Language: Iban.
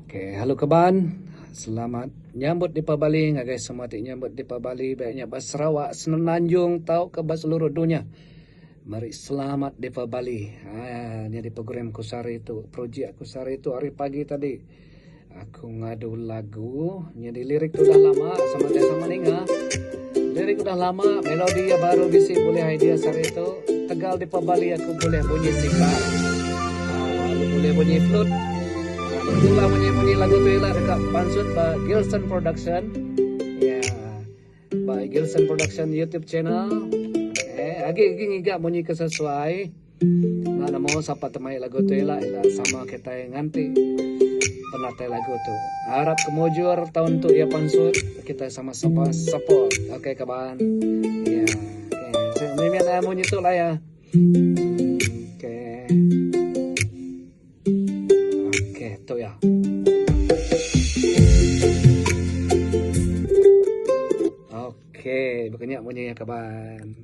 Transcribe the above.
Okay, hello kaban. Selamat nyambut Deepavali ngagai semua ti nyambut Deepavali baik nya ba Sarawak, Semenanjung tauka ba seluruh dunya. Meri selamat Deepavali. Haa nyadi program ku sehari tu, projek aku sehari tu hari pagi tadi. Aku ngadu lagu nyadi lirik tu udah lama sama deh sama ninga. Lirik udah lama, melodi iya baru bisi bulih idea sehari tu. Tegal Deepavali aku bulih bunyi sitar. Haa lalu bulih bunyi flute. Haa tentulah munyi-munyi lagu tu ila deka pansut ba Gilson Production. Ya. Ba Gilson Production YouTube channel. Eh agi agi ngiga munyi ke sesuai. Enda nemu sapa temai lagu tu ila ila sama kitai nganti penatai lagu tu. Arap ke mujur taun tu iya pansut kitai sama sama support. Okay kaban. Ya. Okay. So, mimit munyi tu lah ya. Okay. Okay, tu ya. Okay, baka nya munyi ya kaban.